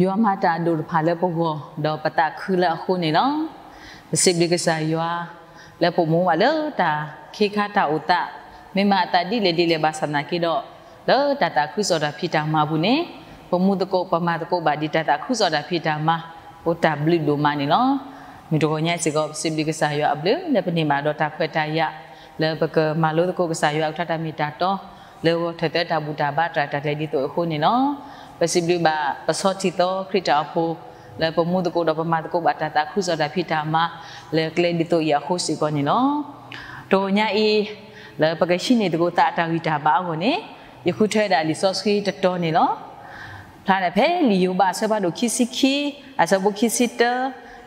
ယွၤမၤတၢ်အဒိၣ်တဖၣ်လၢပဂီၢ်, ဒီးပသးခုလၢအဃိန့ၣ်လီၤ. ပစံးဘျုးကစၢ်ယွၤ လၢပအိၣ်မူဘၣ်လၢတၢ်ခ့ခါတၢ်အိၣ်သး, မ့ၢ်မးအသးဒ်လဲၣ်ဒ်လဲၣ်ဘၣ်ဆၣ်သနာ်က့ဒီး, လၢတၢ်သးခုကစီၣ်တၢ်ဖံးတၢ်မၤအပူၤန့ၣ်, ပမူသကိးပမၤသကိးဘၣ်ဒ်တၢ်သးခုကစီၣ်တၢ်ဖံးတၢ်မၤ အိၣ်တၢ်ဘျုးဒိၣ်မးန့ၣ်လီၤ. မုၢ်တဂီၤညါစ့ၢ်ကီး ပစံးဘျုးကစၢ်ယွၤအဘျုး လၢပန့ၢ်ဘၣ်ဒီးတၢ်ခွဲးတၢ်ယာ် လၢပကမၤလိသကိးကစၢ်ယွၤအကထါတၢ်မ့ၢ်တၢ်တီ လၢဂီၤထၢၣ်သၢတၢ်ဘူၣ်တၢ်ဘါတြၢ်တၢ်ကျဲၤဒ်သိးအဃိန့ၣ်လီၤ. ပစံးဘျုးဘၣ်ပဆီထံသီခရံာ်တၢ်အိၣ်ဖှိၣ် လၢပမူသကိးဒီးပမၤသကိးဘၣ်တၢ်သးခုကစီၣ်တၢ်ဖံးတၢ်မၤ လၢကျဲဒ်သိးအံၤအဃိစ့ၢ်ကီးန့ၣ်လီၤ. တဂီၤညါအံၤ လၢပကဟံးန့ၢ်သကိးသးအတၢ်ဂံၢ်တၢ်ဘါအဂီၢ်န့ၣ်, ယဃုထၢဝဲဒၣ်လံာ်စီဆှံတတီၤန့ၣ်လီၤ. ဖျါဒၣ်ဖဲလံာ်ယိၤဘးအဆၢဖးဒိၣ်ခံဆံခံ အဆၢဖိခံဆံတၢ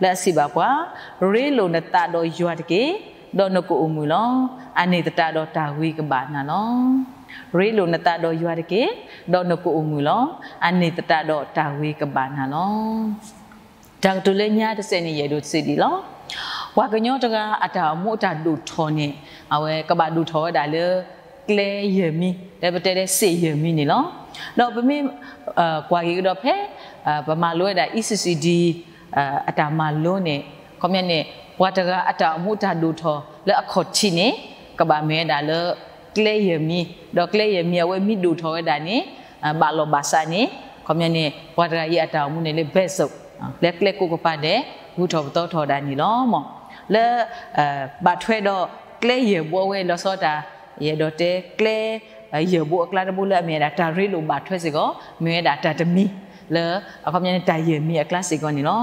လၢအစံးဘၣ်ပှၤ, ရ့လိာ်နသးဒီးယွၤတက့ၢ်, ဒီးနကအိၣ်မုာ်လီၤ. အန့ၣ်သတးဒီးတၢ်ဂ့ၤကဘၣ်နၤလီၤ. ရ့လိာ်နသးဒီးယွၤတက့ၢ်, ဒီးနကအိၣ်မုာ်လီၤ. အန့ၣ်သတးဒီးတၢ်ဂ့ၤကဘၣ်နၤလီၤ. တၢ်ကတိၤလၢညါတစဲးန့ၣ် ယအဲၣ်ဒိးစံးဒ်လီၤ. ပှၤကညီတဂၤအတၢ်အိၣ်မူအတၢ်ဒိၣ်ထီၣ်န့ၣ်, အဝဲကဘၣ်ဒိၣ်ထီၣ်ဝဲဒၣ်လၢ ကျဲယဲၢ်မံၤ လၢပတဲလၢစ့ၣ်ယဲၢ်မံၤန့ၣ်လီၤ. ဒီးပမ့ၢ်ကွၢ်က့ၤကဒီးဖဲ ပမၤလိဝဲဒၣ် E C C D အတၢ်မၤလိန့ၣ်, ခီပညီန့ၣ် ပှၤတဂၤအတၢ်အိၣ်မူအတၢ်ဒိၣ်ထီၣ်လၢအခီၣ်ထံးန့ၣ် ကဘၣ်မ့ၢ်ဝဲဒၣ်လၢ ကျဲယဲၢ်မံၤ, ဒီးကျဲယဲၢ်မံၤအဝဲမ့ၢ်ဒိၣ်ထီၣ်ဝဲဒၣ်န့ၣ် ဘၣ်လီၢ်ဘၣ်စးန့ၣ်, ခီပညီန့ၣ် ပှၤတဂၤအံၤအတၢ်အိၣ်မူန့ၣ်လၢ vessel လၢကျဲကိးကပၤဒဲး ဂုၤထီၣ်ပသီထီၣ်ဒၣ်န့ၣ်လီၤ. လၢ ဘၣ်ထွဲဒီးကျဲယဲၢ်ဘိအဝဲလီၤဆီတၢ်, ယအဲၣ်ဒိးတဲကျဲ ယဲၢ်ဘိအကျါတဘိလၢအမ့ၢ်ဝဲဒၣ်တၢ်ရ့လိာ်ဘၣ်ထွဲစ့ၢ်ကီး မ့ၢ်ဝဲဒၣ်တၢ်တမံၤ လၢအခီပညီန့ၣ် တၢ်ယဲၢ်မံၤအကျါစ့ၢ်ကီးန့ၣ်လီၤ.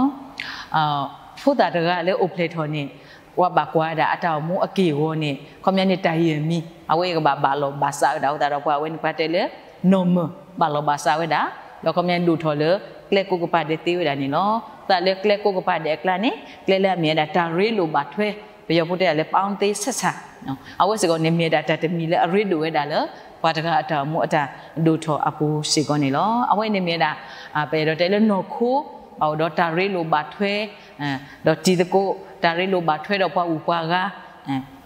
ဖိသၣ်တဂၤလၢအိၣ်ဖျဲၣ်ထီၣ်န့ၣ် ပှၤဘၣ်ကွၢ်ဝဲဒၣ်အတၢ်အိၣ်မူအက့ၢ်အဂီၤန့ၣ် ခီပညီန့ၣ် တၢ်ယဲၢ်မံၤ အဝဲအံၤကဘၣ်ဘၣ်လီၢ်ဘၣ်စးဝဲဒၣ်အဃိသတးဒီး ပှၤအဝဲန့ၣ်ပှၤတဲလၢ normal ဘၣ်လီၢ်ဘၣ်စးဝဲဒၣ်, ဒီးခီပညီန့ၣ်ဒိၣ်ထီၣ်လၢ ကျဲကိးကပၤဒဲးသ့ဝဲဒၣ်န့ၣ်လီၤ. သးလၢကျဲကိးကပၤဒဲးအကျါန့ၣ် ကျဲလၢအမ့ၢ်ဝဲဒၣ်တၢ်ရ့လိာ်ဘၣ်ထွဲ, ပယီၤဖိတဲဒၣ်လၢ ပေါင်းသင်းဆက်ဆံ, အဝဲစ့ၢ်ကီးန့ၣ် မ့ၢ်ဝဲဒၣ်တၢ်တမံၤလၢအရ့ဒိၣ်ဝဲဒၣ်လၢ ပှၤတဂၤအတၢ်အိၣ်မူအတၢ်ဒိၣ်ထီၣ်အပူၤစ့ၢ်ကီးန့ၣ်လီၤ. အဝဲန့ၣ်မ့ၢ်ဝဲဒၣ် ပအဲၣ်ဒိးတဲလၢနီၢ်ခိ ဘၣ်အိၣ်ဒီးတၢ်ရ့လိာ်ဘၣ်ထွဲ ဒီးတံၤသကိး တၢ်ရ့လိာ်ဘၣ်ထွဲဒီးပှၤဂုၤပှၤဂၤ,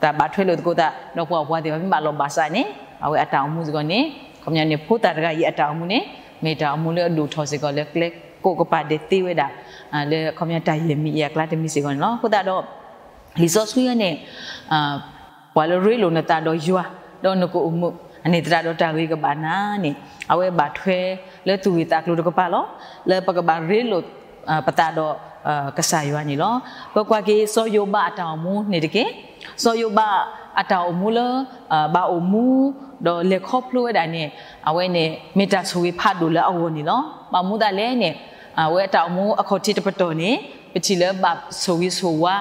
တၢ်ဘၣ်ထွဲလိာ်သကိးသး ဒီးပှၤပှၤသ့ၣ်တဖၣ်မ့ၢ်ဘၣ်လီၢ်ဘၣ်စးန့ၣ် အဝဲအတၢ်အိၣ်မူစ့ၢ်ကီးန့ၣ် ခီပညီန့ၣ် ဖိသၣ်တဂၤအံၤအတၢ်အိၣ်မူန့ၣ် မ့ၢ်တၢ်အိၣ်မူလၢအဒိၣ်ထီၣ်စ့ၢ်ကီးလၢကျဲကိးကပၤဒဲးသ့ဝဲဒၣ် လၢခီပညီတၢ်ယဲၢ်မံၤအံၤအကျါတမံၤစ့ၢ်ကီးန့ၣ်လီၤ. အဃိသတးဒီး လံာ်စီဆှံန့ၣ် ပှၤလၢရ့လိာ်နသးဒီးယွၤ ဒီးနကအိၣ်မုာ် အန့ၣ်သတးဒီးတၢ်ဂ့ၤကဘၣ်နၤန့ၣ် အဝဲဘၣ်ထွဲလၢသူၣ်ဂ့ၢ်သးကျိၤတကပၤလီၤ. လၢပကဘၣ်ရ့လိာ် ပသးဒီး ကစၢ်ယွၤန့ၣ်လီၤ. ပကွၢ်က့ၤစီၤယိၤဘးအတၢ်အိၣ်မူန့ၣ်တက့ၢ်. စီၤယိၤဘးအတၢ်အိၣ်မူလၢ ဘၣ်အိၣ်မူ ဒီးလဲၤခီဖျိဝဲဒၣ်န့ၣ် အဝဲန့ၣ် မ့ၢ်တၢ်ဆိၣ်ဂ့ၤဖးဒိၣ်လၢအဂီၢ်န့ၣ်လီၤ. ဘၣ်မနုၤအဃိသတးလဲၣ်န့ၣ် အဝဲအတၢ်အိၣ်မူအခီၣ်ထံးတပတီၢ်န့ၣ် ပထံၣ်လၢဘၣ်ဆိၣ်ဂ့ၤဆိၣ်ဝါ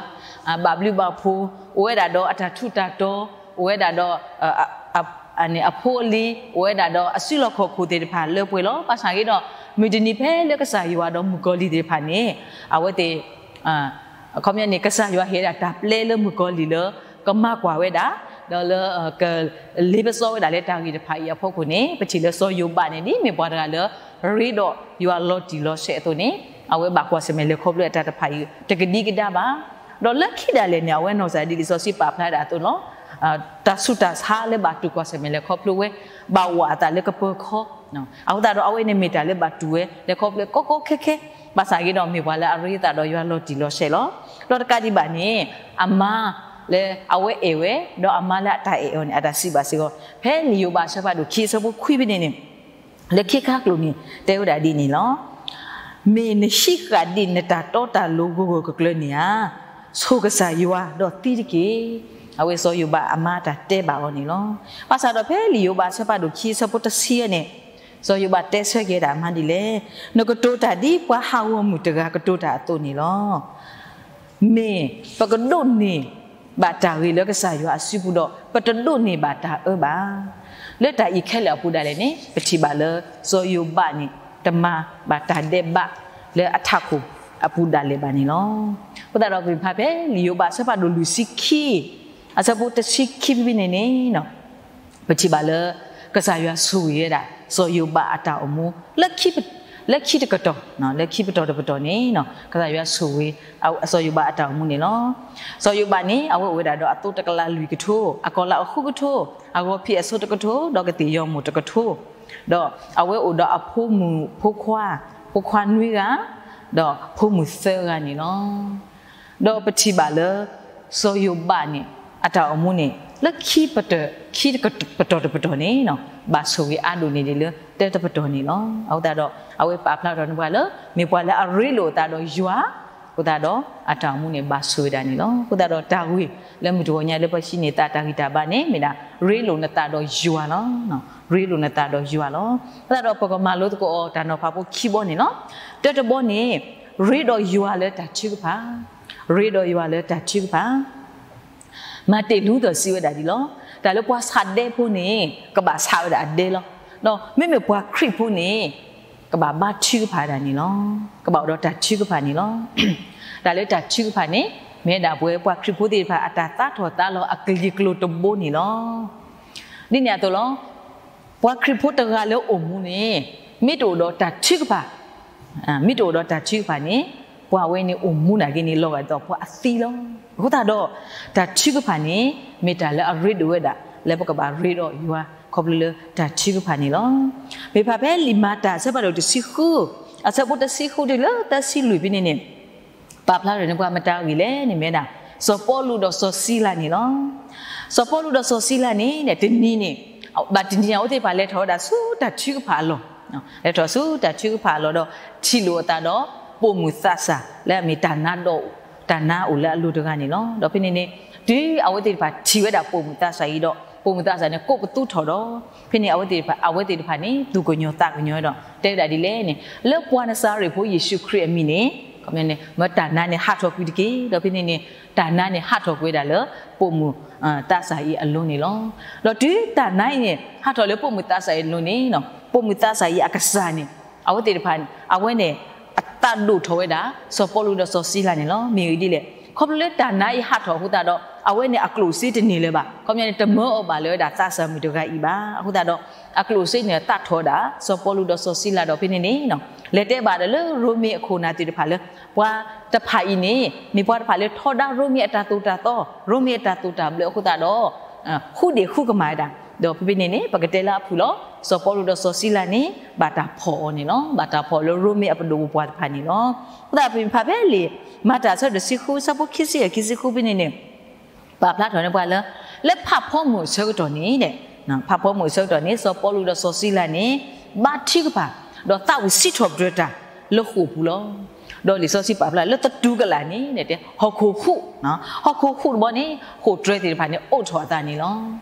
ဘၣ်ဘျုးဘၣ်ဖှိၣ် အိၣ်ဝဲဒၣ်ဒီးအတၢ်ထူးတၢ်တီၤ အိၣ်ဝဲဒၣ်ဒီး အဖိအလံၤ အိၣ်ဝဲဒၣ်ဒီးအစုလီၢ်ခီၣ်ခိၣ်သ့ၣ်တဖၣ်လၢပှဲၤလီၤ. ဘၣ်ဆၣ်က့ဒီး မုၢ်တနံၤဖဲလၢကစၢ်ယွၤဒီးမုၣ်ကီၤလံၢ်သ့ၣ်တဖၣ်န့ၣ် အဝဲသ့ၣ် ခီပညီန့ၣ် ကစၢ်ယွၤဟ့ၣ်ဝဲဒၣ်တၢ်ပျဲလၢမုၣ်ကီၤလံၢ်လၢ ကမၤကွၢ်ဝဲဒၣ် ဒီးလၢ ကလ့ပစီဝဲဒၣ်လၢတၢ်ဂ့ၢ်တဖၣ်အံၤအဖီခိၣ်န့ၣ် ပထံၣ်လၢစီၤယိၤဘးန့ၣ် ဒ်မ့ၢ်ပှၤတဂၤလၢရ့ဒီးယွၤလီၤတံၢ်လီၤဆဲးအသိးန့ၣ် အဝဲဘၣ်ကွၢ်ဆၢၣ်မဲာ်လဲၤခီဖျိအတၢ်တဖၣ်အံၤ တကဒံကဒါဘၣ်. ဒီးလၢခံဒၣ်လဲာ်န့ၣ် အဝဲနီၢ်ကစၢ်ဒ်လံာ်စီဆှံပာ်ဖျါဒၣ်အသိးလီၤ. တၢ်ဆူးတၢ်ဆါလၢဘၣ်တူၢ်ကွၢ်ဆၢၣ်မဲာ်လဲၤခီဖျိဝဲ ဘၣ်ဝးအသးလၢကပၢၤခီ အဃိသတးဒီးအဝဲန့ၣ်မ့ၢ်တၢ်လၢဘၣ်တူၢ်ဝဲ လဲၤခီဖျိကီကီခဲခဲ ဘၣ်ဆၣ်က့ဒီးမ့ၢ်ပှၤလၢအရ့သးဒီးယွၤလီၤတံၢ်လီၤဆဲးလီၤ. ဒီးတကးဒံးဘၣ်န့ၣ် အမါလၢအဝဲအဲၣ်ဝဲ ဒီးအမါလၢအတၢ်အဲၣ်အီၤန့ၣ် အတၢ်စံးဘၣ်စ့ၢ်ကီး ဖဲလံာ်ယိၤဘးအဆၢဖးဒိၣ်ခံအဆၢဖိခွံဖဲန့ၣ်န့ၣ် လၢခံခါကျိၤန့ၣ် တဲဝဲဒၣ်ဒ်န့ၣ်လီၤ. မ့ၢ်နဟံးဃာ်ဒံးနတၢ်တီတၢ်လိၤဂၢၢ်ဂၢၢ်ကျၢၤကျၢၤန့ၣ်ဧါ, ဆိၣ်ကစၢ်ယွၤဒီးသံတက့ၢ်. အဝဲစီၤယိၤဘးအမါတၢ်တဲဘၣ်အီၤန့ၣ်လီၤ. ဘၣ်ဆၣ်ဒီးဖဲလံာ်ယိၤဘးအဆၢဖးဒိၣ်ခံအဆၢဖိတဆံန့ၣ် စီၤယိၤဘးတဲဆၢက့ၤဝဲဒၣ်အမါဒ်လဲၣ်, နကတိၤတၢ်ဒ်ပှၤဟးဂီၤမုၢ်တဂၤကတိၤတၢ်အသိးန့ၣ်လီၤ. မ့ၢ်ပကဒိးန့ၢ်ဘၣ်တၢ်ဂ့ၤလၢကစၢ်ယွၤအစုပူၤဒီး ပတဒိးန့ၢ်ဘၣ်တၢ်အၢဘၣ်. လၢတၢ်အံၤခဲလၢာ်အပူၤဒၣ်လဲာ်န့ၣ် ပထံၣ်ဘၣ်လၢစီၤယိၤဘးန့ၣ် တမၤဘၣ်တၢ်ဒဲးဘးလၢအထးခိၣ်အပူၤဒၣ်လဲာ်ဘၣ်န့ၣ်လီၤ. အဃိသတးဒီးပမ့ၢ်ဖးဖဲလံာ်ယိၤဘးအဆၢဖးဒိၣ်လွံၢ်ဆံခံ အဆၢဖိတဆံခံဖဲန့ၣ်န့ၣ် ပထံၣ်ဘၣ်လၢ ကစၢ်ယွၤဆိၣ်ဂ့ၤဝဲဒၣ် စီၤယိၤဘးအတၢ်အိၣ်မူ လၢခံတကတီၢ်, လၢခံပတီၢ်တပတီၢ်န့ၣ် ကစၢ်ယွၤဆိၣ်ဂ့ၤ စီၤယိၤဘးအတၢ်အိၣ်မူန့ၣ်လီၤ. စီၤယိၤဘးန့ၣ် အဝဲအိၣ်ဝဲဒၣ်ဒီးအသိတကလးလွံၢ်ကထိ, အကီၢ်လၢအဃုကထိ, အဂီၤဖံးအဆိတကထိ, ဒီးကသ့ၣ်ယီၤမိၢ်တကထိ, ဒီးအဝဲအိၣ်ဒီးအဖိမုၣ်ဖိခွါ ဖိခွါနွံဂၤ, ဒီးဖိမုၣ်သၢဂၤန့ၣ်လီၤ. ဒီးပထံၣ်ဘၣ်လၢ စီၤယိၤဘးန့ၣ် အတၢ်အိၣ်မူန့ၣ် လၢခံပတၢၢ် ခံပတီၢ်တပတီၢ်န့ၣ် ဘၣ်ဆိၣ်ဂ့ၤအါဒိၣ်န့ၢ်ဒံးလၢတၢတပတီၢ်န့ၣ်လီၤ. အဃိသတးဒီး အဝဲပာ်ဖျါထီၣ်န့ၢ်ပှၤလၢ မ့ၢ်ပှၤလၢအရ့လိာ်အသးဒီးယွၤ, အဃိသတးဒီး အတၢ်အိၣ်မူန့ၣ်ဘၣ်ဆိၣ်ဂ့ၤဒၣ်န့ၣ်လီၤ. အဃိသတးဒီးတၢ်ဂ့ၢ်လၢမုၢ်တဂီၤညါလၢပှၤဟံးန့ၢ်သးတၢ်ဂံၢ်တၢ်ဘါန့ၣ် မ့ၢ်ဒၣ် ရ့လိာ်နသးဒီးယွၤလီၤ. ရ့လိာ်နသးဒီးယွၤလီၤ. အဃိသတးဒီးပကမၤလိသကိးအီၤတၢ်နီၤဖးဖိခံဘီန့ၣ်လီၤ. တၢတဘီန့ၣ် ရ့ဒီးယွၤလၢတၢ်ထုကဖၣ်, ရ့ဒီးယွၤလၢတၢ်ထုကဖၣ် မၤတ့ၢ်လူသီးစံးဝဲဒၣ်ဒ်လီၤ. တၢ်လၢပှၤဆးဒဲဖိန့ၣ် ကဘၣ်ဆးဝဲဒၣ်အဒဲလီၤ. ဒီးမ့မ့ၢ်ပှၤခရံာ်ဖိန့ၣ် ကဘၣ်ဘါထုကဖၣ်ဒၣ်န့ၣ်လီၤ. ကဘၣ်အိၣ်ဒီးတၢ်ထုကဖၣ်န့ၣ်လီၤ. တၢ်လၢတၢ်ထုကဖၣ်န့ၣ် မ့ၢ်ဝဲဒၣ်ပဝဲပှၤခရံာ်ဖိသ့ၣ်တဖၣ်အတၢ်သးထီၣ်သးလီၤအကလံၤကျိၤတဘိန့ၣ်လီၤ. ဒ်န့ၣ်အသိးလီၤ. ပှၤခရံာ်ဖိတဂၤလၢအိၣ်မူန့ၣ် မ့ၢ်တအိၣ်ဒီးတၢ်ထုကဖၣ် မ့ၢ်တအိၣ်ဒီးတၢ်ထုကဖၣ်န့ၣ် ပှၤဝဲန့ၣ်အိၣ်မူနာ်က့န့ၣ် လီၤဂာ်ဒ်သိးပှၤအသံလီၤ. အဃိသတးဒီး တၢ်ထုကဖၣ်န့ၣ် မ့ၢ်တၢ်လၢအရ့ဒိၣ်ဝဲဒၣ် လၢပကဘၣ်ရ့ဒီးယွၤ ခီဖျိလၢတၢ်ထုကဖၣ်န့ၣ်လီၤ. မ့ၢ်ဖးဖဲလံာ်မၤတၢ်အဆၢဖးဒိၣ်တဆံဃု, အဆၢဖိတဆံဃုတုၤလၢသၢဆံလွံၢ်ဖဲန့ၣ်န့ၣ် ပာ်ဖျါထီၣ်န့ၢ်ပှၤမတၤဂ့ၢ်လဲၣ်န့ၣ် မ့ၢ်ဝဲဒၣ် စီၤပီလူးဒီးစီၤစံလၤန့ၣ်လီၤ. စီၤပီလူးဒီးစီၤစံလၤန့ၣ် တနံၤန့ၣ် ဘၣ်တနံၤအဝဲသ့ၣ်တဖၣ်လဲၤထီၣ်ဝဲဒၣ်ဆူတၢ်ထုကဖၣ်အလီၢ်, လဲၤထီၣ်ဆူတၢ်ထုကဖၣ်အလီၢ်ဒီး ထံၣ်လိာ်အသးဒီး ပိာ်မုၣ်သးစၢ်လၢအမ့ၢ်တၢ်နါဒီး တၢ်နါအိၣ်လၢအလိၤတဂၤန့ၣ်လီၤ. ဒီးဖဲန့ၣ်န့ၣ် တုၤအဝဲသ့ၣ်တဖၣ်ထံၣ်ဝဲဒၣ်ပိာ်မုၣ်သးစၢ်အံၤဒီး ပိာ်မုၣ်သးစၢ်န့ၣ် ကိးပသူထီၣ်ဒီး ဖဲန့ၣ် အဝဲသ့ၣ်တဖၣ် အဝဲသ့ၣ်တဖၣ်န့ၣ် သူၣ်ကညီၤသးကညီၤဒီး တဲဝဲဒၣ်ဒ်လဲၣ်န့ၣ် လၢပှၤနစၤရ့းဖိယ့ၣ်ၡူးခရံာ်အမံၤန့ၣ် မ့ၢ်တၢ်နါန့ၣ်ဟးထီၣ်ကွံာ်တက့ၢ်. ဒီးဖဲန့ၣ်န့ၣ် တၢ်နါန့ၣ်ဟးထီၣ်ကွံာ်ဝဲဒၣ်လၢ ပိာ်မုၣ်သးစၢ်အံၤအလိၤန့ၣ်လီၤ. ဒီးတုၤတၢ်နါအံၤန့ၣ် ဟးထီၣ်လၢပိာ်မုၣ်သးစၢ်အံၤအလိၤန့ၣ် ပိာ်မုၣ်သးစၢ်အံၤအကစၢ်န့ၣ် အဝဲသ့ၣ်တဖၣ် အဝဲန့ၣ် အသးဒိၣ်ထီၣ်ဝဲဒၣ် စီၤပီလူးဒီးစီၤစံလၤန့ၣ်လီၤ. မ့ၢ်ဂ့ၢ်ဒ်လဲၣ်, ခီဖျိလၢတၢ်နါအံၤဟးထီၣ်အဃိသတးဒီး အဝဲန့ၣ်အကျိၣ်စ့တန့ၢ်လၢၤဘၣ်. ခီပညီန့ၣ် တမၢအီၤဘၣ်လၢဝဲဒၣ်သးစၢ်မုၣ်တဂၤအံၤဘၣ်. အဃိသတးဒီး အကျိၣ်စ့န့ၣ်သးထီၣ်ဝဲဒၣ် စီၤပီလူးဒီးစီၤစံလၤဒီးဖဲန့ၣ်န့ၣ် လဲၤတဲဘၣ်ဒီးလၢရိမ့ၤအခိၣ်နၢ်သ့ၣ်တဖၣ်လၢ ပှၤတဖၣ်အံၤန့ၣ် မ့ၢ်ပှၤတဖၣ်လၢထီဒါရိမ့ၤအတၢ်သိၣ်တၢ်သီ, ရိမ့ၤအတၢ်သိၣ်တၢ်ဘျၢအဃိသတးဒီး ဃုဒ့ၣ်ဃုကမၣ်ဝဲဒၣ်. ဒီးဖဲဖဲန့ၣ်န့ၣ် ပကတဲလၢအဖုၣ်လီၤ. စီၤပီလူးဒီးစီၤစံလၤန့ၣ် ဘၣ်တၢ်ဖီၣ်အီၤန့ၣ်လီၤ. ဘၣ်တၢ်ဖီၣ်လၢရိမ့ၤအပဒိၣ်ပပှၢ်တဖၣ်န့ၣ်လီၤ. အဃိသတး ပမ့ၢ်ဖးဖဲလံာ်မၤတၢ်အဆၢဒိၣ်တဆံဃု အဆၢဖိခံဆံယဲၢ် ခံဆံဃုဖဲန့ၣ်န့ၣ် ပာ်ဖျါထီၣ်န့ၢ်ပှၤလၢ လၢဖးဖီမုၢ်အဆၢကတီၢ်န့ၣ် ဖးဖီမုၢ်အဆၢကတီၢ်န့ၣ် စီၤပီလူးဒီးစီၤစံလၤန့ၣ် ဘါထုကဖၣ် ဒီးသးဝံၣ်စံးထီၣ်ပတြၢၤတၢ်လၢဃိာ်ပူၤလီၤ. ဒီးလံာ်စီဆှံပာ်ဖျါလၢသတူၢ်ကလာ်န့ၣ် တဲဟီၣ်ခိၣ်ဟူး, ဟီၣ်ခိၣ်ဟူးတဘီန့ၣ် ဃိာ်တြဲၤသ့ၣ်တဖၣ်န့ၣ် အိးထီၣ်အသးန့ၣ်လီၤ.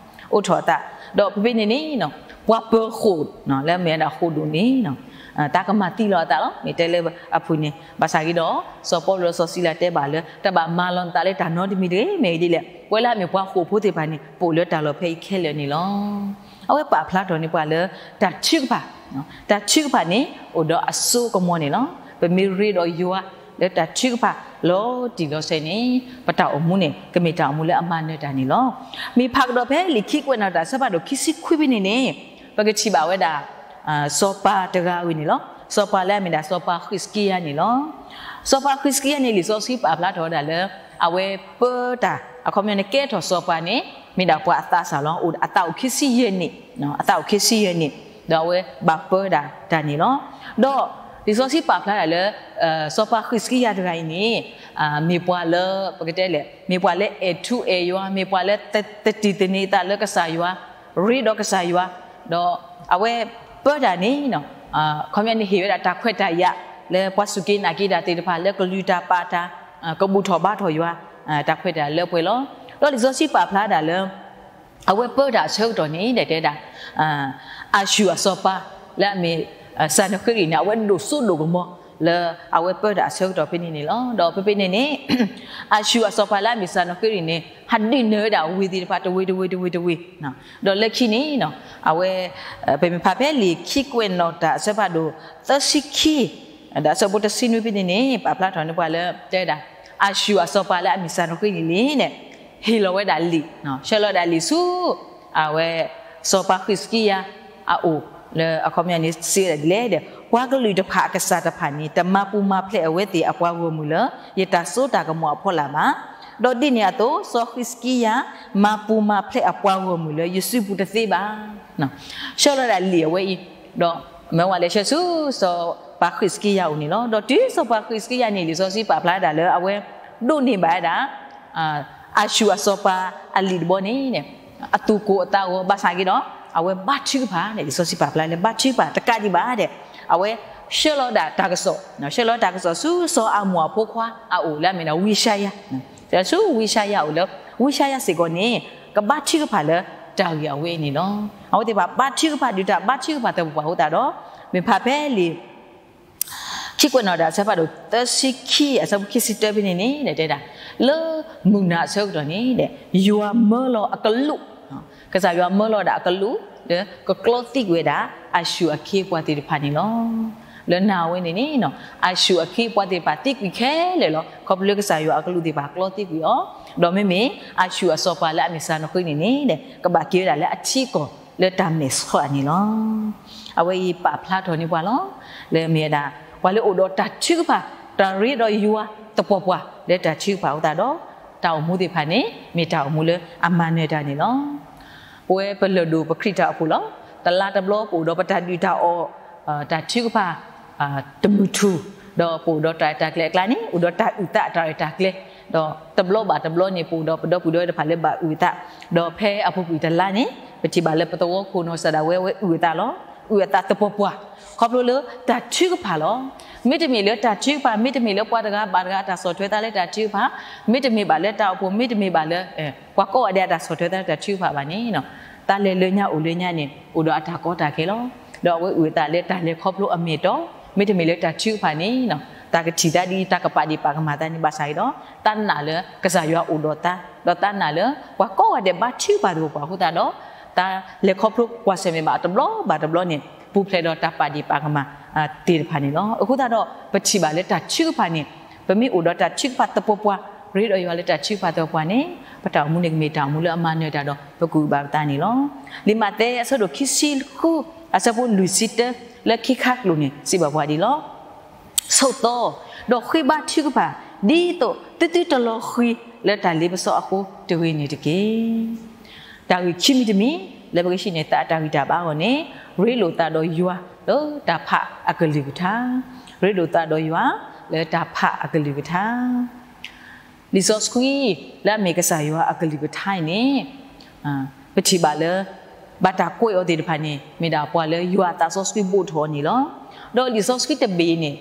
အိးထီၣ်အသး, ဒီးဖဲဖဲန့ၣ်န့ၣ် ပှၤပၢၤဃိာ် လၢအမ့ၢ်ဝဲဒၣ်ဃိာ်ဒိၣ်န့ၣ် တၢ်ကမၤသံလီၤအသးလီၤ. မ့ၢ်တဲလၢအဖုၣ်န့ၣ် ဘၣ်ဆၣ်က့ဒီး စီၤပီလူးဒီးစီၤစံလၤတဲဘၣ်လၢ တဘၣ်မၤလီၤနသးလၢတၢ်နီတမံၤတဂ့ၤ. မ့ၢ်ဂ့ၢ်ဒ်လဲၣ်, ပဝဲလၢအမ့ၢ်ပှၤဃိာ်ဖိသ့ၣ်တဖၣ်န့ၣ် ပအိၣ်လၢတၢ်လီၢ်ဖဲအံၤခဲလၢာ်န့ၣ်လီၤ. အဝဲပာ်ဖျါထီၣ်န့ၢ်ပှၤလၢ တၢ်ထုကဖၣ်, တၢ်ထုကဖၣ်န့ၣ် အိၣ်ဒီးအစိအကမီၤန့ၣ်လီၤ. ပမ့ၢ်ရ့ဒီးယွၤလၢတၢ်ထုကဖၣ်လီၤတံၢ်လီၤဆဲးန့ၣ် ပတၢ်အိၣ်မူန့ၣ် ကမ့ၢ်တၢ်အိၣ်မူလၢအမၤနၢၤတၢ်န့ၣ်လီၤ. မ့ၢ်ဖးကဒီးဖဲလံာ်ခံကွဲးနီၣ်တၢ်အဆၢဖးဒိၣ်ခံဆံခွံဖဲန့ၣ်န့ၣ် ပကထံၣ်ဘၣ်ဝဲဒၣ် စီၤပၤတဂၤဝံၤန့ၣ်လီၤ. စီၤပၤလၢအမ့ၢ်ဒၣ်စီၤပၤဃံးစကံယၤန့ၣ်လီၤ. စီၤပၤဃံးစကံယၤန့ၣ် လံာ်စီဆှံပာ်ဖျါထီၣ်ဝဲဒၣ်လၢ အဝဲပၢတၢ် အခီပညီန့ၣ် ကဲထီၣ်စီၤပၤန့ၣ် မ့ၢ်ဒၣ်ပှၤအသးစၢ်လီၤ. အသးအိၣ်ခံဆံယဲၢ်နံၣ်, အသးအိၣ်ခံဆံယဲၢ်နံၣ်, ဒီးအဝဲဘၣ်ပၢဒၣ်တၢ်န့ၣ်လီၤ. ဒီးလံာ်စီဆှံပာ်ဖျါဒၣ်လၢ စီၤပၤဃံးစကံယၤတဂၤအံၤန့ၣ် မ့ၢ်ပှၤလၢ ပကတဲလဲၣ် မ့ၢ်ပှၤလၢအဲၣ်ထူအဲၣ်ယွၤ, မ့ၢ်ပှၤလၢသတံၢ်သန့ၤအသးလၢကစၢ်ယွၤ, ရ့ဒီးကစၢ်ယွၤ, ဒီးအဝဲပၢတၢ်န့ၣ် ခီပညီန့ၣ်ဟ့ၣ်ဝဲဒၣ်တၢ်ခွဲးတၢ်ယာ် လၢပှၤစူၢ်က့ၤနာ်က့ၤတၢ်သ့ၣ်တဖၣ် လၢကလုၢ်တၢ်ပာ်တၢ် ကဘူၣ်ထီၣ်ဘါထီၣ်ယွၤ တၢ်ခွဲးတၢ်ယာ်လၢပှဲၤလီၤ. ဒီးလံာ်စီဆှံပာ်ဖျါဒၣ်လၢ အဝဲပၢတၢ်အဆၢကတီၢ်န့ၣ် တဲတဲဒၣ် အၤၡူၢ်အစီၤပၤ လၢအမ့ၢ် စၤနဃ့ရံာ်န့ၣ် အဝဲဒိၣ်စိဒိၣ်ကမီၤ လၢအဝဲပၢတၢ်အဆၢကတီၢ်ဖဲန့ၣ်န့ၣ်လီၤ. ဒီးဖဲဖဲန့ၣ်န့ၣ် အၤၡူၢ်အစီၤပၤလၢအမ့ၢ်စၤနဃ့ရံာ်န့ၣ် ဟးဒုးနၢၤဝဲဒၣ်ဝ့ၢ်သ့ၣ်တဖၣ်တဝ့ၢ်တဝ့ၢ်တဝ့ၢ်တဝ့ၢ်, ဒီးလၢခံန့ၣ် အဝဲ ပမ့ၢ်ဖးဖဲလံာ်ခံကွဲးနီၣ်တၢ်အဆၢဖးဒိၣ်သၢဆံခံ ဒီးအဆၢဖိတဆံနွံဖဲန့ၣ်န့ၣ် ပာ်ဖျါထီၣ်န့ၢ်ပှၤလၢတဲဒၣ် အၤၡူၢ်အစီၤပၤလၢအမ့ၢ်စၤနဃ့ရံာ်န့ၣ်န့ၣ် ဟ့ၣ်လီၤဝဲဒၣ်လံာ်, ဆှၢလီၤဝဲဒၣ်လံာ်ဆူ အဝဲ စီၤပၤဃံးစကံယၤအအိၣ် လၢအခီပညီန့ၣ် စံးဝဲဒၣ်ဒ်လဲၣ်ဒီး ပှၤကလုာ်တဖၣ်အကစၢ်တဖၣ်န့ၣ် တမၤပူၤမၤဖျဲးအဝဲသ့ၣ်အပှၤဂီၢ်မုၢ်လၢ ယတၢ်စိတၢ်ကမီၤအဖီလာ်ဘၣ်. ဒီးဒ်န့ၣ်အသိး စီၤဃံးစကံယၤ မၤပူၤမၤဖျဲးအပှၤဂီၢ်မုၢ်လၢယစုပူၤတသ့ဘၣ်. ဆှၢလီၤဒၣ်လံာ်အဝဲအံၤ, ဒီးမၢဝဲလဲၤဆှၢဆူ စီၤ ပှၤဃံးစကံယၤအိၣ်န့ၣ်လီၤ. ဒီးတုၤစီၤပၤဃံးစကံယၤန့ၣ် လံာ်စီဆှံပာ်ဖျါဒၣ်လၢအဝဲ ဒိးန့ၢ်ဘၣ်ဝဲဒၣ် အၤၡူၢ်အစီၤပၤအလံာ်တဘီန့ၣ် အသူၣ်ကိၢ်အသးဂီၤဘၣ်ဆၣ်က့ဒီး အဝဲဘါထုကဖၣ်န့ၣ် လံာ်စီဆှံပာ်ဖျါလၢဘါထုကဖၣ်တကးဒံးဘၣ်ဒီး အဝဲဆှၢလီၤဒၣ်တၢ်ကစီၣ်, ဆှၢလီၤတၢ်ကစီၣ်ဆူစီၤအၤမိၣ်အဖိခွါအအိၣ်လၢအမ့ၢ်ဒၣ် ဝံယၡါယၤ, ဆှၢဆူဝံယၡါယၤအအိၣ်လၢ ဝံယၡါယၤစ့ၢ်ကီးန့ၣ် ကဘါထုကဖၣ်လၢတၢ်ဂ့ၢ်အဝဲအံၤန့ၣ်လီၤ. အဝဲသ့ၣ်တဖၣ်ဘါထုကဖၣ်ဒုးတၢ်ဘါထုကဖၣ်သပှၢ်ပှၢ်အဃိသတးဒီး မ့ၢ်ဖးဖဲလံာ် ခံကွဲးနီၣ်တၢ်အဆၢဖးဒိၣ်သၢဆံခံ အဆၢဖိခံဆံတၢဖဲန့ၣ်န့ၣ် တဲဒၣ် လၢမုၢ်နၤအဆၢကတီၢ်န့ၣ် ယွၤမၢလီၤအကလူး, ကစၢ်ယွၤမၢလီၤဒၣ်အကလူး လၢကကျီသံကွံာ်ဝဲဒၣ် အၤၡူၢ်အခ့အပှၤသ့ၣ်တဖၣ်န့ၣ်လီၤ. လၢနၤဝဲန့ၣ်န့ၣ် အၤၡူၢ်အခ့အပှၤသ့ၣ်တဖၣ်သံကွံာ်ခဲလၢာ်လီၤ. ခီဖျိလၢကစၢ်ယွၤအကလူးသ့ၣ်တဖၣ်ကျီသံကွံာ်အီၤ, ဒီးမ့မ့ၢ်အၤၡူၢ်အစီၤပၤလၢအမ့ၢ်စၢ်နီၣ်ဃ့န့ၣ်န့ၣ် ကဘၣ်က့ၤဝဲဒၣ်လၢအထံအကီၢ်လၢတၢ်မဲာ်ဆှးန့ၣ်လီၤ. အဝဲအံၤပာ်ဖျါထီၣ်န့ၢ်ပှၤလီၤ. လၢမ့ၢ်ဝဲဒၣ် ပှၤလၢအိၣ်ဒီးတၢ်ထုကဖၣ် တၢ်ရ့ဒီးယွၤသပှၢ်ပှၢ်လၢတၢ်ထုကဖၣ်အဃိသတးဒီး တၢ်အိၣ်မူသ့ၣ်တဖၣ်န့ၣ် မ့ၢ်တၢ်အိၣ်မူလၢအမၤနၢၤတၢ်န့ၣ်လီၤ. ပဝဲပလၢၢ်ဒိၣ်ပခရံာ်တၢ်အိၣ်ဖှိၣ်လီၤ. တလါတဘျီပအိၣ်ဒီးပတၢ်ဒုၣ်တၢ်အီၣ် တၢ်ထုကဖၣ် တမုၢ်ထူၣ်, ဒီးပအိၣ်ဒီးတၢ်ရဲၣ်တၢ်ကျဲၤအကျါန့ၣ် အိၣ်ဒီးတၢ်အုၣ်သးတၢ်ရဲၣ်တၢ်ကျဲၤ, ဒီးတဘျီဘၣ်တဘျီန့ၣ် ပအိၣ်ဒီးပဒီပုၢ်ဒီဝဲၢ်တဖၣ်လၢဘၣ်အုၣ်အသး, ဒီးဖဲအပူၤကွံာ်တလါန့ၣ် ပထံၣ်ဘၣ်လၢပသဝီခိၣ်နီၢ်ကစၢ်ဒၣ်ဝဲ ဝဲအုၣ်အသးလီၤ. အုၣ်အသးသပှၢ်ပှၢ် ခီဖျိလၢတၢ်ထုကဖၣ်လီၤ. မ့တမ့ၢ်လၢတၢ်ထုကဖၣ်, မ့တမ့ၢ်လၢပှၤတဂၤဘၣ်တဂၤအတၢ်ဆီၣ်ထွဲသးလၢတၢ်ထုကဖၣ်, မ့တမ့ၢ်ဘၣ်လၢတၢ်အိၣ်ဖှိၣ်, မ့တမ့ၢ်ဘၣ်လၢ ပှၤကိးဂၤဒဲးအတၢ်ဆီၣ်ထွဲသးလၢတၢ်ထုကဖၣ်ဘၣ်န့ၣ် တၢ်လဲၤလၢညါအိၣ်လၢညါန့ၣ် အိၣ်ဒီးအတၢ်ကီတၢ်ခဲလီၤ. ဒီးအဝဲအုၣ်အသးလၢတၢ်လဲၤခီဖျိအမ့ၢ်အတီ, မ့တမ့ၢ်လၢတၢ်ထုကဖၣ်န့ၣ် တၢ်ကထံၣ်သးဒ်အံၤ တၢ်ကပာ်ဒ့ၣ်ပာ်ကမၣ်သးန့ၣ် ဘၣ်ဆၣ်အံၤဒီး တၢ်နာ်လၢကစၢ်ယွၤအိၣ်ဒီးသး, ဒီးတၢ်နာ်လၢပှၤကိးဂၤဒဲးဘါထုကဖၣ်သပှၢ်ပှၢ်အဃိသတးဒီး တၢ်လဲၤခီဖျိကွၢ်ဆၢၣ်မဲာ်ဘၣ်တဘျီဘၣ်တဘျီန့ၣ် ပူၤဖျဲးဒီးတၢ်ပာ်ဒ့ၣ်ပာ်ကမၣ်သ့ၣ်တဖၣ်န့ၣ်လီၤ. အဃိသတးဒီး ပထံၣ်ဘၣ်လၢတၢ်ထုကဖၣ်န့ၣ် ပမ့ၢ်အိၣ်ဒီးတၢ်ထုကဖၣ်သပှၢ်ပှၢ်, ရ့ဒီးယွၤလၢတၢ်ထုကဖၣ်သပှၢ်ပှၢ်န့ၣ် ပတၢ်အိၣ်မူန့ၣ်ကမ့ၢ်တၢ်အိၣ်မူလၢအမၤနၢၤတၢ်ဒီး ပကအုၣ်ဘၣ်ပသးန့ၣ်လီၤ. လံာ်မးသဲအဆၢဒိၣ်ခံဆံဃု အဆၢဖိလွံၢ်ဆံတၢ လၢခံခါကျိာ်န့ၣ် စံးဘၣ်ပှၤဒ်လီၤ. ဆိးသီ, ဒီးဃ့ဘါထုကဖၣ် ဒ်သိးသုသုတလီၤဃံၤလၢတၢ်လ့ပစီအဃိတဂ့ၤန့ၣ်တက့ၢ်. တၢ်ဂ့ၢ်ခံမံၤတမံၤ လၢပကဟံးန့ၢ်သးအတၢ်ဂံၢ်တၢ်ဘါအဂီၢ်န့ၣ် ရ့လိာ်သးဒီးယွၤလၢတၢ်ဖးအကလုၢ်ကထါ, ရ့လိာ်သးဒီးယွၤလၢတၢ်ဖးအကလုၢ်ကထါ လံာ်စီဆှံလၢအမ့ၢ်ကစၢ်ယွၤအကလုၢ်ကထါအံၤန့ၣ် ပထံၣ်ဘၣ်လၢ ဘၣ်တၢ်ကွဲးအီၤသ့ၣ်တဖၣ်န့ၣ် မ့ၢ်ဒၣ်ပှၤလၢယွၤအသးစီဆှံဘိးထီၣ်အီၤန့ၣ်လီၤ. ဒီးလံာ်စီဆှံတဘ့ၣ်အံၤန့ၣ်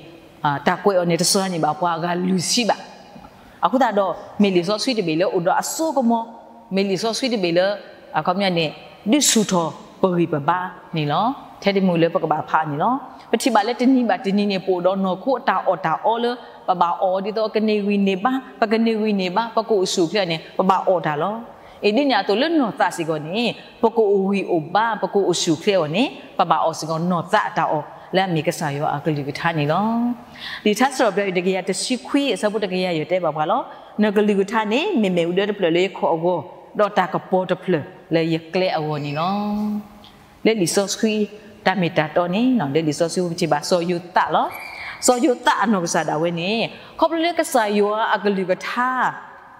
တၢ်ကွဲးအီၤန့ၣ် တစှၤန့ၢ်ဘၣ်ပှၤအဂၤလွံၢ်ဆံဘၣ်. အဃိသတးဒီး မ့ၢ်လံာ်စီဆှံတဘ့ၣ်လၢအိၣ်ဒီးအစိကမီၤ, မ့ၢ်လံာ်စီဆှံတဘ့ၣ်လၢ အခီပညီန့ၣ် ဒုးဆူၣ်ထီၣ်ပဂံၢ်ပဘါန့ၣ်လီၤ. ထဲတမံၤလၢပကဘၣ်ဖးအီၤန့ၣ်လီၤ. ပထံၣ်ဘၣ်လၢတနံၤဘၣ်တနံၤန့ၣ် ပအိၣ်ဒီးနီၢ်ခိအတၢ်အီၣ်တၢ်အီလၢ ပဘၣ်အီၣ်ဒ်သိးကန့ၢ်ဂံၢ်န့ၢ်ဘါ, ပကန့ၢ်ဂံၢ်န့ၢ်ဘါ, ပကအိၣ်ဆူၣ်အိၣ်ချ့န့ၣ် ပဘၣ်အီၣ်တၢ်လီၤ. အံၤဒ်န့ၣ်အသိးလၢနီၢ်သးစ့ၢ်ကီးန့ၣ် ပကအိၣ်ဂံၢ်အိၣ်ဘါ ပကအိၣ်ဆူၣ်အိၣ်ချ့အဂီၢ်န့ၣ် ပဘၣ်အီၣ်စ့ၢ်ကီးနီၢ်သးအတၢ်အီၣ် လၢအမ့ၢ်ကစၢ်ယွၤအကလုၢ်ကထါန့ၣ်လီၤ. လံာ်ထါစံးထီၣ်ပတြၢၤတကယၤတဆံခွံအဆၢဖိတကယၤယဲၢ်တဲဘၣ်ပှၤလီၤ. နကလုၢ်ကထါန့ၣ် မ့ၢ်မ့ၣ်အူဒၢတဖျၢၣ်လၢယခီၣ်အဂီၢ်, ဒီးတၢ်ကပီၤတဖျၢၣ်လၢယကျဲအဂီၢ်န့ၣ်လီၤ. လၢလံာ်စီဆှံတၢ်မ့ၢ်တၢ်တီန့ၣ် လၢလံာ်စီဆှံပထံၣ်ဘၣ်စီၤယိၤသးလီၤ. စီၤယိၤသးအနီၢ်ကစၢ်ဒၣ်ဝဲန့ၣ် ခီဖျိလၢကစၢ်ယွၤအကလုၢ်ကထါ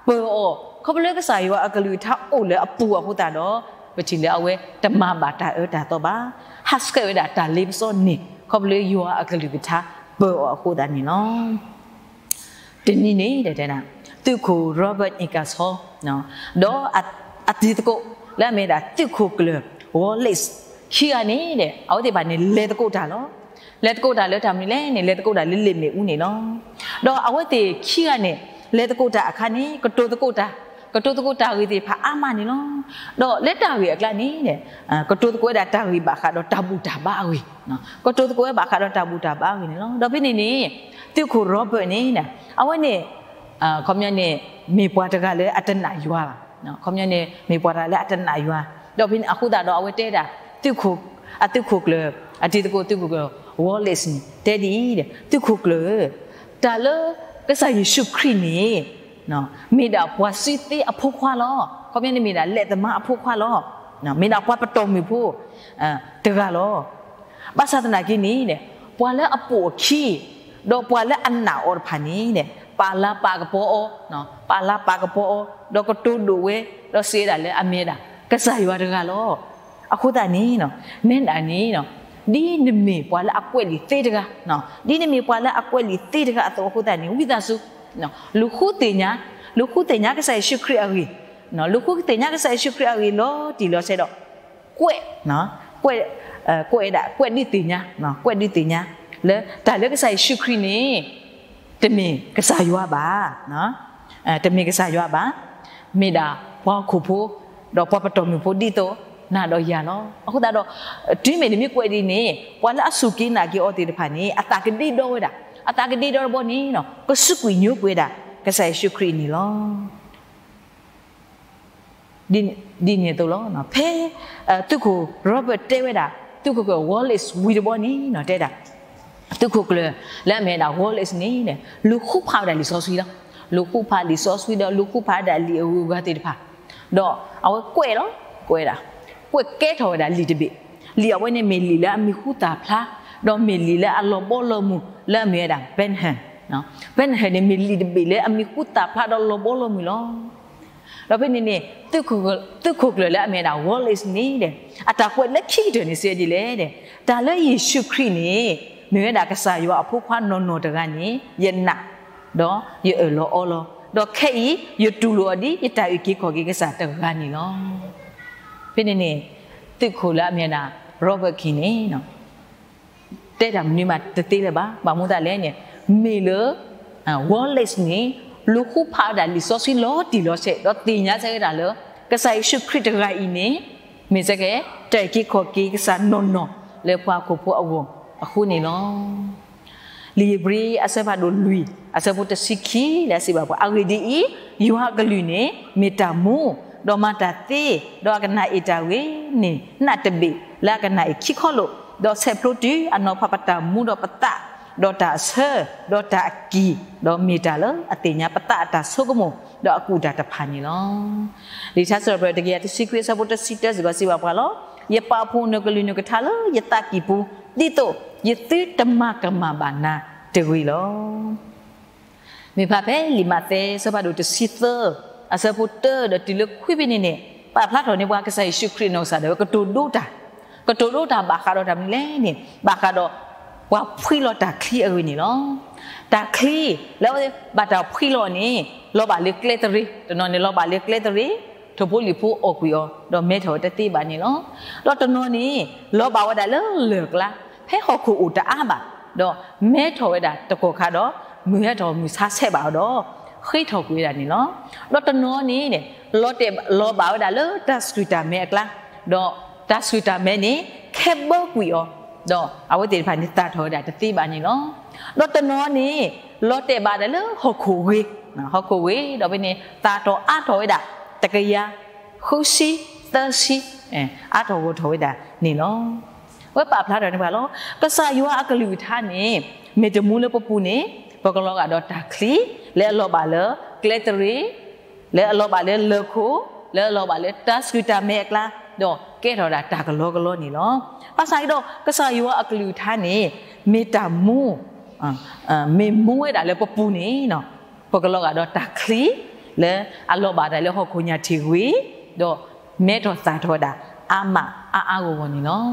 ပၢၤအီၤ, ခီဖျိလၢကစၢ်ယွၤအကလုၢ်ကထါအိၣ်လၢအပူၤအဃိသတးဒီး ပထံၣ်လၢအဝဲတမၤဘၣ်တၢ်အၢတၢ်သီဘၣ်. ဟးဆှဲးဝဲဒၣ်တၢ်လ့ပစီန့ၣ် ခီဖျိလၢယွၤအကလုၢ်ကထါပၢၤအီၤအဃိသတးန့ၣ်လီၤ. တနံၤန့ၣ် သုးခိၣ် Robert Ingersoll ဒီးအတံၤသကိး လၢအမ့ၢ်ဒၣ်သုးခိၣ်ကျၢၢ် Wallace ခံဂၤန့ၣ် အဝဲသ့ၣ်တဖၣ်န့ၣ် လဲၤသကိးတၢ်လီၤ. လဲၤသကိးတၢ်လၢတၢ်မနုၤလဲၣ်န့ၣ် လဲၤသကိးတၢ်လၢလ့ၣ်မ့ၣ်အူန့ၣ်လီၤ. ဒီးအဝဲသ့ၣ်ခံဂၤန့ၣ် လဲၤသကိးတၢ်အခါန့ၣ် ကတိၤသကိးတၢ်, ကတိၤသကိးတၢ်ဂ့ၢ်သ့ၣ်တဖၣ်အါမးန့ၣ်လီၤ. ဒီးလၢတၢ်ဂ့ၢ်အကျါန့ၣ် ကတိၤသကိးဝဲဒၣ်တၢ်ဂ့ၢ်ဘၣ်ဃးဒီးတၢ်ဘူၣ်တၢ်ဘါအဂ့ၢ်, ကတိၤသကိးဝဲဘၣ်ဃးဒီးတၢ်ဘူၣ်တၢ်ဘါအဂ့ၢ်န့ၣ်လီၤ. ဒီးဖဲန့ၣ်န့ၣ် သုးခိၣ် Robert န့ၣ် အဝဲန့ၣ် ခီပညီန့ၣ် မ့ၢ်ပှၤတဂၤလၢအတနာ်ယွၤဘၣ်. ခီပညီန့ၣ် မ့ၢ်ပှၤတဂၤလၢအတနာ်ယွၤ, ဒီးဖဲန့ၣ်အဃိသတးဒီး အဝဲတဲဒၣ် သုးခိၣ်, အသုးခိၣ်ကျၢၢ်, အတံၤသကိးသုးခိၣ်ကျၢၢ် Wallace န့ၣ် တဲဒ်အံၤ, သုးခိၣ်ကျၢၢ်, တၢ်လၢကစၢ်ယ့ၣ်ၡူးခရံာ်န့ၣ် မ့ၢ်ဒၣ်ပှၤစုသ့အဖိခွါလီၤ. ခီပညီန့ၣ်မ့ၢ်ဒၣ်လဲၤသမါအဖိခွါလီၤ. မ့ၢ်ဒၣ်ပှၤပတီၢ်မုၢ်ဖိတဂၤလီၤ. ဘၣ်ဆၣ်သနာ်က့န့ၣ် ပှၤလၢအပိာ်အခံ ဒီးပှၤလၢအနာ်အီၤတဖၣ်န့ၣ် ပာ်လၤပာ်ကပီၤအီၤ, ပာ်လၤပာ်ကပီၤအီၤ ဒီးကတိၤဒိၣ်ဝဲ ဒီးစံးဝဲဒၣ်လၢအမ့ၢ်ဝဲဒၣ် ကစၢ်ယွၤတဂၤလီၤ. အဃိသတးန့ၣ် နဲဒၣ်န့ၣ် ဒ်နမ့ၢ်ပှၤလၢအကွဲးလံာ်သ့တဂၤ, ဒ်နမ့ၢ်ပှၤလၢအကွဲးလံာ်သ့တဂၤအသိးအဃိသတးန့ၣ် ဝံသးစူၤ လူၤဃုသ့ၣ်ညါ, လူၤဃုသ့ၣ်ညါကစၢ်ယ့ၣ်ၡူးခရံာ်အဂ့ၢ်, လူၤဃုသ့ၣ်ညါကစၢ်ယ့ၣ်ၡူးခရံာ်အဂ့ၢ်လီၤတံၢ်လီၤဆဲးဒီး ကွဲး, ကွဲး, ကွဲးဒၣ်, ကွဲးဒုးသ့ၣ်ညါ, ကွဲးဒုးသ့ၣ်ညါ လၢတၢ်လၢကစၢ်ယ့ၣ်ၡူးခရံာ်န့ၣ် တမ့ၢ်ကစၢ်ယွၤဘၣ်, တမ့ၢ်ကစၢ်ယွၤဘၣ်, မ့ၢ်ဒၣ်ပှၤဟီၣ်ခိၣ်ဖိ ဒီးပှၤပတီၢ်မုၢ်ဖိဒ်သိးနၤဒီးယၤလီၤ. အဃိသတးဒီး တုၤမ့ၢ်နမ့ၢ်ကွဲးဒ်န့ၣ် ပှၤလၢအစူၢ်က့ၤနာ်က့ၤအီၤသ့ၣ်တဖၣ်န့ၣ် အသးကဒ့ဒီဝဲဒၣ်, အသးကဒ့ဒီတဘျီန့ၣ် ကစူးကွံာ်ညိကွံာ်ဝဲဒၣ် ကစၢ်ယ့ၣ်ၡူးခရံာ်န့ၣ်လီၤ. ဒ်န့ၣ်အသိးလီၤ. ဖဲသုးခိၣ် Robert တဲဝဲဒၣ် သုးခိၣ်ကျၢၢ် Wallace ဝံၤတဘျီန့ၣ် တဲဒၣ် သုးခိၣ်ကျၢၢ်လၢအမ့ၢ်ဝဲဒၣ် Wallace န့ၣ် လူၤဃုဖးဝဲဒၣ်လံာ်စီဆှံလီၤ. လူၤဃုဖးလံာ်စီဆှံဒီး လူၤဃုဖးဝဲဒၣ်လံာ်အဂုၤအဂၤသ့ၣ်တဖၣ် ဒီးအဝဲကွဲးလီၤ, ကွဲးဒၣ်, ကွဲးကဲထီၣ်ဝဲဒၣ်လံာ်တဘ့ၣ်, လံာ်အဝဲန့ၣ်မ့ၢ်လံာ်လၢအမံၤဟူသၣ်ဖျါ ဒီးမ့ၢ်လံာ်လၢအလီၤဘီလီၤမုၢ်လၢအမ့ၢ်ဝဲဒၣ် Ben Hur, Ben Hur န့ၣ်မ့ၢ်လံာ်တဘ့ၣ်လၢအမံၤဟူသၣ်ဖျါဒီးလီၤဘီလီၤမုၢ်လီၤ. ဒီးဖဲန့ၣ်န့ၣ် သုးခိၣ်ကျၢၢ်လၢအမ့ၢ်ဝဲဒၣ် Wallace န့ၣ် အတၢ်ကွဲးလၢခံကတၢၢ်န့ၣ် စံးဒ်လဲၣ်, တၢ်လၢယ့ၣ်ၡူးခရံာ်န့ၣ် မ့ၢ်ဝဲဒၣ်ကစၢ်ယွၤအဖိခွါနီၢ်နီၢ်တဂၤန့ၣ် ယနာ်, ဒီးယအၢၣ်လီၤအီလီၤ, ဒီးခဲအံၤ ယတူၢ်လိာ်အီၤဒ်ယတၢ်အုၣ်က့ၤခီၣ်က့ၤကစၢ်တဂၤန့ၣ်လီၤ. ဖဲန့ၣ်န့ၣ် သုးခိၣ်လၢအမ့ၢ်ဝဲဒၣ် Robert King န့ၣ် တဲတၢ်မနုၤမးတသ့လၢၤဘၣ်. ဘၣ်မနုၤသတးလဲၣ်န့ၣ် မ့ၢ်လၢ Wallace န့ၣ် လူၤဃုဖးဝဲဒၣ်လံာ်စီဆှံလီၤတံၢ်လီၤဆဲး ဒီးသ့ၣ်ညါဆၢက့ၤတၢ်လၢ ကစၢ်ယ့ၣ်ၡူးခရံာ်တဂၤအံၤန့ၣ် မ့ၢ်ဆၢက့ၤ တၢ်အုၣ်က့ၤခီၣ်က့ၤကစၢ်နီၢ်နီၢ်လၢပှၤဟီၣ်ခိၣ်ဖိအဂီၢ်အဃိန့ၣ်လီၤ. လံာ်ဧ့ၤဘြံၤအဆၢဖးဒိၣ်လွံၢ် အဆၢဖိတဆံခံ လၢအစံးဘၣ်ပှၤ, အဂ့ၢ်ဒ်အံၤ, ယွၤအကလုၢ်န့ၣ် မ့ၢ်တၢ်မူ, ဒီးမၤတၢ်သ့, ဒီးအကနၣ်အ့ၣ်တၢ်ဂ့ၤန့ၢ်နးတဘ့ၣ် လၢအကနၣ်အ့ၣ်ခံခီလိာ်, ဒီးဆဲးဖျိတုၤအနီၤဖးပတၢ်မူဒီးပသး, ဒီးတၢ်အဆၢ, ဒီးတၢ်အကံၢ်, ဒီးမ့ၢ်တၢ်လၢအသ့ၣ်ညါပသးအတၢ်ဆိကမိၣ်, ဒီးအကူၣ်တၢ်တဖၣ်န့ၣ်လီၤ. လံာ်ထါစံးထီၣ်ပတြၢၤတကယၤတဆံခွံ အဆၢဖိတဆံတၢစ့ၢ်ကီးစံးဘၣ်ပှၤလီၤ. ယပာ်ဖှိၣ်နကလုၢ်နကထါလၢယသးကံၢ်ပူၤ, ဒ်သိးယသုတမၤကမၣ်ဘၣ်နၤတဂ့ၤလီၤ. မ့ၢ်ဖးဖဲလံာ်မးသဲ အဆၢဖးဒိၣ်တဆံသၢ အဆၢဖိတၢဒီးတုၤလၢခွံဖဲန့ၣ်န့ၣ် ပာ်ဖျါထီၣ်န့ၢ်ပှၤကစၢ်ယ့ၣ်ၡူးခရံာ်နီၢ်ကစၢ်ဒၣ်ဝဲ ကတိၤဒိတၢ်, ကတိၤဒိတၢ်ဘၣ်ဃးဒီးတၢ်မနုၤလဲၣ်န့ၣ် ဘၣ်ဃးဒီး ပှၤဖှံလီၤတၢ်ချံအဂ့ၢ်န့ၣ်လီၤ. တၢ်ချံလၢအဝဲဘၣ်တၢ်ဖှံလီၤန့ၣ် လီၤဘၣ်လၢကျဲသရ့, တနီၤန့ၣ်လီၤဘၣ်လၢကျဲသရ့, ထိၣ်ဖိလံၣ်ဖိအီၣ်ကွံာ်အီၤ ဒီးမဲထီၣ်ဝဲတသ့ဘၣ်န့ၣ်လီၤ. ဒီးတနီၤန့ၣ် လီၤဘၣ်ဝဲဒၣ်လၢလၢၢ်အကျါ ဖဲဟီၣ်ခိၣ်အိၣ်တအါဘၣ်, ဒီးမဲထီၣ်ဝဲဒၣ်တကီၢ်ခါဒီး မုၢ်ဟဲထီၣ်မုၢ်ဆါဆဲးဘၣ်အီၤဒီး ဃ့ထီၣ်ကွံာ်ဝဲဒၣ်န့ၣ်လီၤ. ဒီးတနီၤန့ၣ်န့ၣ် လီၤတဲာ်လီၤဘၣ်ဝဲဒၣ်လၢတၢ်ဆှုၣ်တၢ်မဲအကျါ, ဒီးတၢ်ဆှုၣ်တၢ်မဲန့ၣ် ခဲဘၢကွံာ်အီၤ, ဒီးအဝဲသ့ၣ်တဖၣ်န့ၣ် သၣ်ထီၣ်ဝဲဒၣ်တသ့ဘၣ်န့ၣ်လီၤ. ဒီးတနီၤန့ၣ် လီၤတဲာ်ဘၣ်ဒၣ်လၢဟီၣ်ခိၣ်ဂ့ၤ, ဟီၣ်ခိၣ်ဂ့ၤ ဒီးဖဲန့ၣ် သၣ်ထီၣ်အါထီၣ်ဝဲဒၣ် တကယၤ ဃုဆံ သၢဆံ အါထီၣ်ဂီၢ်ထီၣ်ဝဲဒၣ်န့ၣ်လီၤ. အဝဲပာ်ဖျါထီၣ်န့ၢ်ပှၤလီၤ. ကစၢ်ယွၤအကလုၢ်ကထါန့ၣ် မ့ၢ်တမူလၢပပူၤန့ၣ် ပကလီၤဂာ်ဒီးတၢ်ချံ လၢအလီၤဘၣ်လၢကျဲသရ့, လၢအလီၤဘၣ်လၢလၢၢ်ခိၣ်, လၢအလီၤဘၣ်လၢတၢ်ဆှုၣ်တၢ်မဲအကျါ, ဒီးကဲထီၣ်ဒၣ်တၢ်ကလီကလီန့ၣ်လီၤ. ဘၣ်ဆၣ်က့ဒီး ကစၢ်ယွၤအကလုၢ်ကထါန့ၣ် မ့ၢ်တၢ်မူ မ့ၢ်မူဝဲဒၣ်လၢပပူၤန့ၣ် ပကလီၤဂာ်ဒီးတၢ်ချံ လၢအလီၤဘၣ်ဒၣ်လၢဟီၣ်ခိၣ်ညၣ်ထံၣ်ဂ့ၤ, ဒီးမဲထီၣ်သၣ်ထီၣ်ဝဲဒၣ် အါမးအါအါဂီၢ်ဂီၢ်န့ၣ်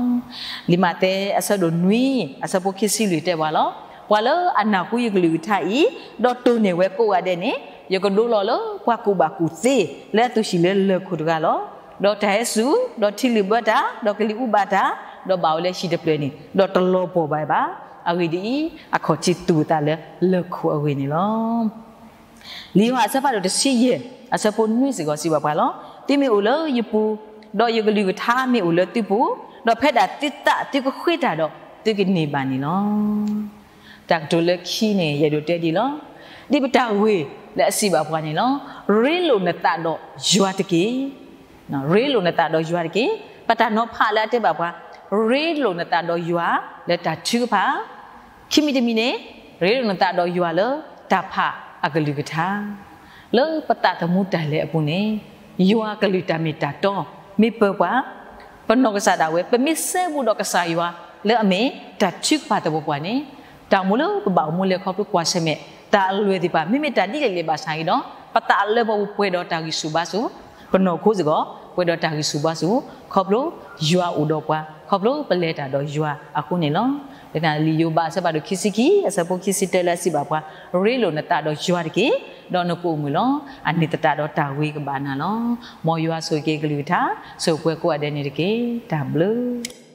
လီၤ. လံာ်မးသဲအဆၢဒိၣ်နွံ အဆၢဖိခံဆံလွံၢ်တဲပှၤလီၤ. ပှၤလၢအနၢ်ဟူယကလုၢ်ကထါအံၤ, ဒီးတိၢ်န့ၢ်ဝဲကိးဂၤဒဲးန့ၣ်, ယကဒိလီၤလၢပှၤကူၣ်ဘၣ်ကူၣ်သ့ လၢအသူၣ်ဟံၣ်လၢလၢၢ်ခိၣ်တဂၤလီၤ. ဒီးတၢ်ဟဲစူၤ, ဒီးထံလုၣ်ဘၢတၢ်, ဒီးကလံၤအူဘၣ်တၢ်, ဒီးဘၣ်ဝဲလၢဟံၣ်တဖျၢၣ်န့ၣ်, ဒီးတလီၤပှီၢ်ဘၣ်ဘၣ်. အဂ့ၢ်ဒ်အံၤ, အခီၣ်ထံးသူၣ်အသးလၢလၢၢ်ခိၣ်အဂ့ၢ်န့ၣ်လီၤ. လံာ်ယိၤဟၣ်အဆၢဖးဒိၣ်တဆံယဲၢ် အဆၢဖိနွံစ့ၢ်ကီးစံးဘၣ်ပှၤလီၤ. သုမ့ၢ်အိၣ်လၢယပူၤ, ဒီးယကလုၢ်ကထါမ့ၢ်အိၣ်လၢသုပူၤ, ဒီးဖဲဒၣ်သုသးသုကဃ့တၢ်ဒီး သုကန့ၢ်ဘၣ်န့ၣ်လီၤ. တၢ်ကတိၤလၢခံန့ၣ် ယအဲၣ်ဒိးတဲဒ်လီၤ. ဒ်ပတၢ်ဂ့ၢ်လၢအစံးဘၣ်ပှၤန့ၣ်လီၤ. ရ့လိာ်နသးဒီးယွၤတက့ၢ်. ရ့လိာ်နသးဒီးယွၤတက့ၢ်. ပတၢ်နီၤဖးလၢအတဲဘၣ်ပှၤ, ရ့လိာ်နသးဒီးယွၤလၢတၢ်ထုကဖၣ်, ခံမံၤတမံၤန့ၣ်, ရ့လိာ်နသးဒီးယွၤလၢတၢ်ဖးအကလုၢ်ကထါ. လၢပသးသမူတၢ်လဲၤအပူၤန့ၣ်, ယွၤကလုၢ်တၢ်မ့ၢ်တၢ်တီ မ့ၢ်ပၢၤပှၤ, ပနီၢ်ကစၢ်ဒၣ်ဝဲ ပမ့ၢ်စဲဘူးဒီးကစၢ်ယွၤ လၢအမ့ၢ်တၢ်ထုကဖၣ်သပှၢ်ပှၢ်န့ၣ်, တၢ်အိၣ်မူလၢပဘၣ်အိၣ်မူလဲၤခီဖျိကွၢ်ဆၢၣ်မဲာ် တၢ်အလွဲၢ်သ့ၣ်တဖၣ် မ့မ့ၢ်တၢ်ဒ်လဲၣ်လဲၣ်ဘၣ်ဆၣ်ဂ့ၤဒီး ပသးလၢပှဲၤဒီးတၢ်ဂံၢ်ဆူၣ်ဘါဆူၣ်, ပနီၢ်ခိစ့ၢ်ကီး ပှဲၤဒီးတၢ်ဂံၢ်ဆူၣ်ဘါဆူၣ်, ခီဖျိယွၤအိၣ်ဒီးပှၤ ခီဖျိပလဲၤတၢ်ဒီးယွၤအဃိန့ၣ်လီၤ. လၢတၢ်လံာ်ယိၤဘးအဆၢဖးဒိၣ်ခံဆံခံ အဆၢဖိခံဆံတၢလၢအစံးဘၣ်ပှၤ, ရ့လိာ်နသးဒီးယွၤတက့ၢ်, ဒီးနကအိၣ်မုာ်လီၤ. အန့ၣ်သတးဒီးတၢ်ဝ့ကဘၣ်နၤလီၤ. မ်ယွၤဆိၣ်ဂ့ၤက့ၤကလုၢ်ကထါ, ဆိၣ်ဂ့ၤပှၤကိးဂၤဒဲးန့ၣ်တက့ၢ်. တၢ်ဘျုး